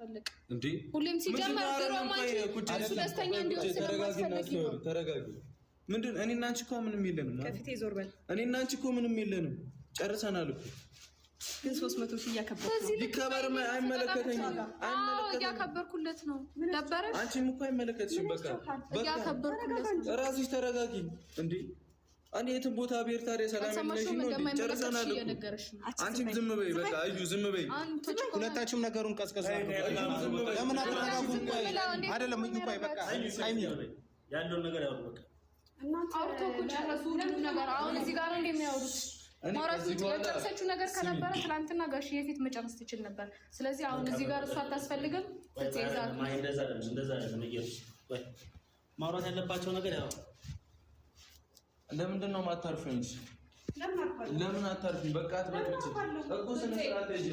እንዴ ሁሌም ሲጀመር ድሮም አንቺ እሱ ደስተኛ እንዲሆን ስለማትፈልጊ ነው። ተረጋጊ። ምንድን እኔ እና አንቺ እኮ ምንም የለንም። ከፊቴ ዞር በል። እኔ እና አንቺ እኮ ምንም የለንም። ጨርሰናል እኮ። ግን 300,000 እያከበርኩ ነው። ይከበር፣ አይመለከተኝም። እያከበርኩለት ነው። ደበረሽ? አንቺም እኮ አይመለከትሽም። በቃ እያከበርኩለት ነው። እራስሽ ተረጋጊ እንዴ። እኔ የትም ቦታ ብሄድ ታዲያ ሰላም የለሽም ነው? ጨርሰናል እኮ። አንቺም ዝም በይ በቃ። እዩ ዝም በይ። ሁለታችሁም ነገሩን ቀዝቀዝ አድርጉ። ለምን አትረጋጉም? ቆይ አይደለም እዩ፣ ቆይ በቃ አይሚ ያለውን ነገር ያውሩ በቃ። አውርቶ እኮ ጨረሱ ሁሉም ነገር። አሁን እዚህ ጋር ነው እንደሚያወሩት ማውራት የጨረሰችው ነገር ከነበረ ትናንትና ጋሽዬ ፊት መጨረስ ትችል ነበር። ስለዚህ አሁን እዚህ ጋር እሷ አታስፈልግም። ማውራት ያለባቸው ነገር ያው ለምንድን ነው የማታርፊው? እንጂ ለምን አታርፊም? በቃ አትበጥብጪ እኮ ስነ ስርዓት ያዢ።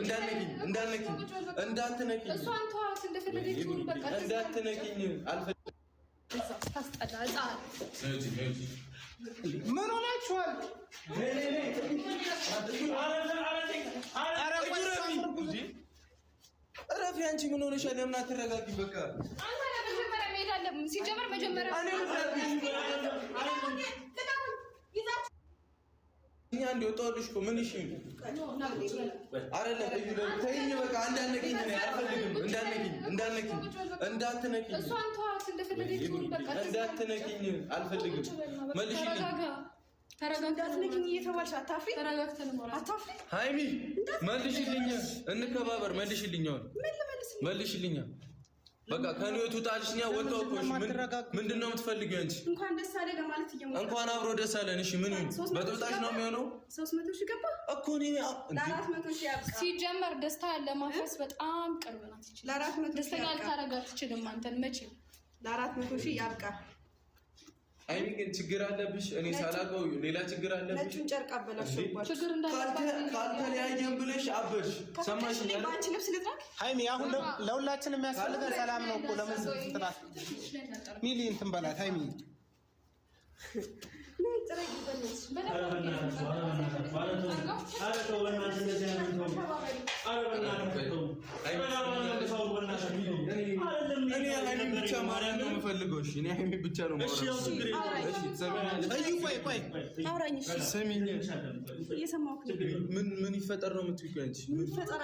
እንዳትነኪኝ እንዳትነኪኝ እንዳትነኪኝ እንዳትነኪኝ አልፈልግም። ምን ሆናችኋል? እረፊ። አንቺ ምን ሆነሻል? ለምን አትረጋጊም? በቃ ሲጀመር መጀመሪያ እኛ እንደ ወጣሁልሽ እኮ ምን እሺ፣ አይደለም እዩ፣ ተይኝ በቃ እንዳትነኪኝ፣ እኔ አልፈልግም። እንዳትነኪኝ፣ እንዳትነኪኝ፣ እንዳትነኪኝ፣ እንዳትነኪኝ አልፈልግም። መልሽልኝ። እንዳትነኪኝ እየተባልሽ አታፍሪ፣ አታፍሪ። ሃይሚ መልሽልኝ፣ እንከባበር። መልሽልኝ፣ አሁን መልሽልኝ። በቃ ከኔ ወጡ ጣልሽኛ። ወጣሁ እኮ። እሺ ምንድን ነው የምትፈልጊው አንቺ? እንኳን ደስ አለ ለማለት እየሞከርኩ እንኳን አብሮ ደስ አለን። እሺ ምን ይሁን? በጥብጣሽ ነው የሚሆነው? 300,000 ገባ እኮ እኔ ለ400,000 ያብቃ። ሲጀመር ደስታ ለማፍረስ በጣም ቅርብ ናት። ለ400,000 ደስተኛ ልታረጋት አትችልም አንተን መቼም። ለ400,000 ያብቃ። አይሚ ግን ችግር አለብሽ። እኔ ሳላውቀው ሌላ ችግር አለብሽ። ነጩን ጨርቅ አበላሽባችሁ። ችግር እንዳለባት ካልተለያየን ብለሽ አበድሽ። ሰማሽ? በአንቺ ልብስ ልጥራክ። ሃይሚ አሁን ለሁላችን የሚያስፈልገን ሰላም ነው እኮ። ለምን ትናት ሚሊ እንትን በላት ሃይሚ። እኔ ሃይሚን ብቻ ማርያም ነው የምፈልገው። እሺ እኔ ሃይሚን ብቻ ነው እዩ ቆይ ቆይ አውራኝ። እሺ ስሚኝ፣ እየሰማሁህ ነው። ምን ምን ይፈጠር ነው የምትይው? አንቺ ምን ይፈጠር?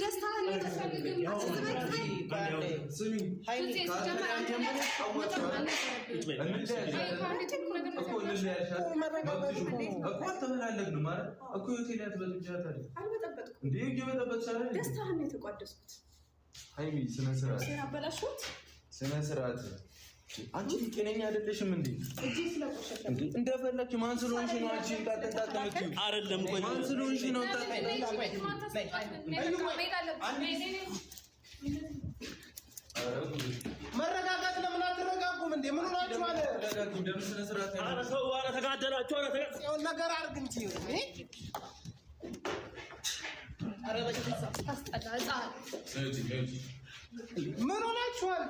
ደስታህን ስሚኝ፣ እኮ አልተፈላለግንም አይደል እኮ ሆቴል ያትበጥብጫታለህ አልበጠበጥኩም እንዴ? እየበጠበጥሽ አይደል? ደስታህን ነው የተቋደስኩት። ሃይሚ ስነ ስርዓት፣ አበላሽሁት። ስነ ስርዓት። አንቺ ጤነኛ አይደለሽም እንዴ? እጄ ስለቆሸሸ እንዴ እንደፈለግሽ ማን ስለሆንሽ ነው አንቺ እንጣጥ እንጣጥ የምትይው? አይደለም ቆይ ማን ስለሆንሽ ነው እንጣጥ? መረጋጋት ለምን አትረጋጉም እንዴ? ምን ሆናችኋል? ለምን ስነ ስርዓት ኧረ ሰው ኧረ ተጋደላችሁ ኧረ ይኸው ነገር አድርግ እንጂ ምን ሆናችኋል?